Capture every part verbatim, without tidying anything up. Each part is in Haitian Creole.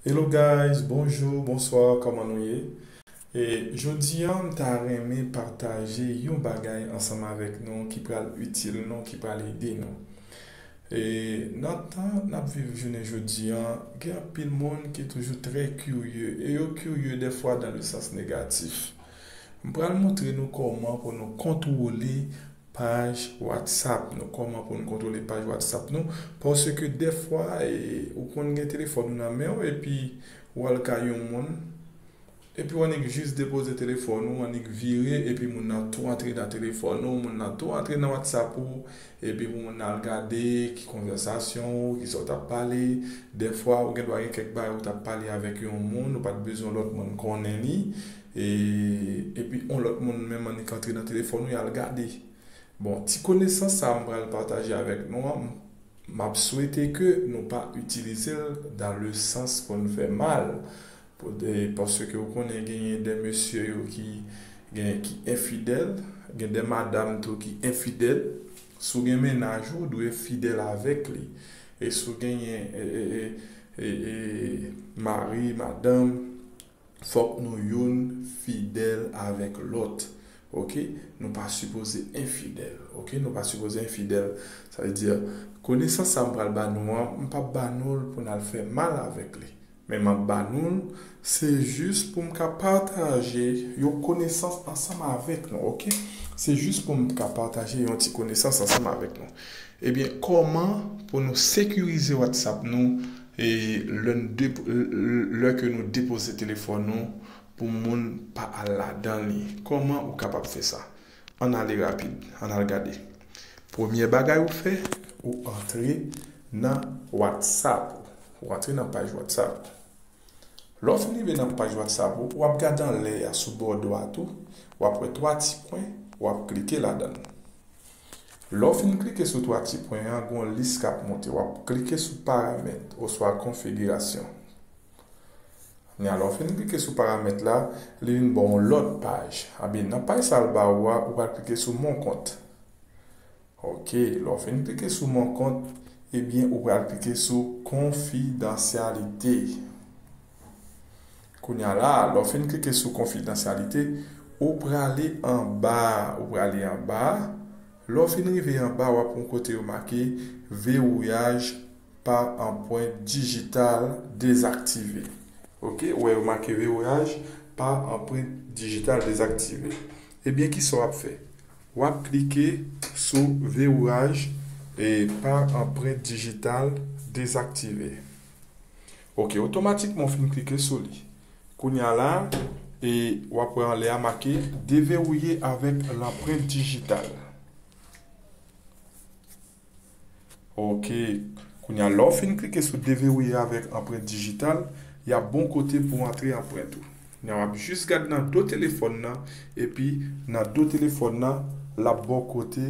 Hello guys, bonjou, bonswa, kòman nou ye? E jodi a, m ta renmen pataje yon bagay ansanm avèk nou ki pral itil nou, ki pral ede nou. E nan tan n ap viv jounen jodi a, gen anpil moun ki toujou trè kirye, e yo kirye dèfwa dans le sens négatif. M pral montre nou kòman pou nou kontwole paj WhatsApp nou, kòman pou nou kontwole paj WhatsApp nou, paske dèfwa, e, ou konn gen telefòn ou nan men w, epi w al kay yon moun, epi w annik jis depoze telefòn ou, annik vire, epi moun nan tou antre nan telefòn ou, moun nan tou antre nan WhatsApp ou, epi pou moun nan al gade ki konvèsasyon ou, ki sa w t ap pale. Dèfwa, ou gen dwa gen kèk bagay ou t ap pale avèk yon moun, ou pa t bezwen lòt moun konnen li, e, epi yon lòt moun menm annik antre nan telefòn ou, y al gade. Bon, ti konesans sa a m pral pataje avèk nou an, m, m ap swete ke nou pa itilize l dans le sens pou n fè mal. Pou de, paske ou konnen genyen de mesye yo ki, gen, ki enfidèl, gen de madanm tou ki enfidèl. Si w gen mennaj ou, w dwe fidèl avèk li. E si w genyen, e, e, e, e, e, mari, madanm, fòk nou youn fidèl avèk lòt. Oke? Nou pa sipoze enfidèl. Oke? Nou pa sipoze enfidèl. Sa vle di, konesans sa m pral ba nou an, m p ap ba nou l pou n al fè mal avèk li. Men m ap ba nou l, se jis pou m ka pataje yon konesans ansanm avèk nou, oke? Se jis pou m ka pataje yon ti konesans ansanm avèk nou. Ebyen, kòman pou nou sekirize WhatsApp nou, e, lè n dep-, lè ke nou depoze telefòn nou pou moun pa al ladan li? Kòman ou kapab fè sa? Ann ale rapid, ann al gade. Premye bagay ou fè, ou antre nan WhatsApp ou. Ou antre nan paj WhatsApp ou. Lè w fin rive nan paj WhatsApp ou, w ap gade anlè a sou bò dwat ou, w ap wè twa ti pwen, w ap klike ladan l. Lè w fin klike sou twa ti pwen an, gen yon lis k ap monte, w ap klike sou paramèt oswa konfigirasyon. Kounye a, lè w fin klike sou paramèt la, li vin ba w yon lòt paj. Ebyen, nan paj sa a l ba ou a, ou pral klike sou Mon compte. Oke, lè w fin klike sou Mon compte, ebyen, ou pral klike sou konfidansyalite. Kounye a la, lè w fin klike sou konfidansyalite, ou prale anba, ou prale anba. Lè w fin rive anba, w ap wè yon kote yo make verrouillage par empreinte digitale désactivé. Oke, ou wè yo make verrouillage par empreinte digitale désactivé. Ebyen, kisa w ap fè? W ap klike sou verrouillage, e, par empreinte digitale désactivé. Oke, otomatikman w fin klike sou li. Kounye a la, e, w ap wè anlè a make déverrouiller avec l'empreinte digitale. Oke. Kounye a, lè w fin klike sou déverrouiller avec empreinte digitale, y ap ba w yon kote pou w antre anprent ou. Kounye a, w ap jis gade nan do telefòn nan, epi nan do telefòn nan, l ap ba w kote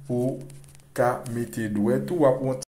pou w ka mete dwèt ou, w ap wè yon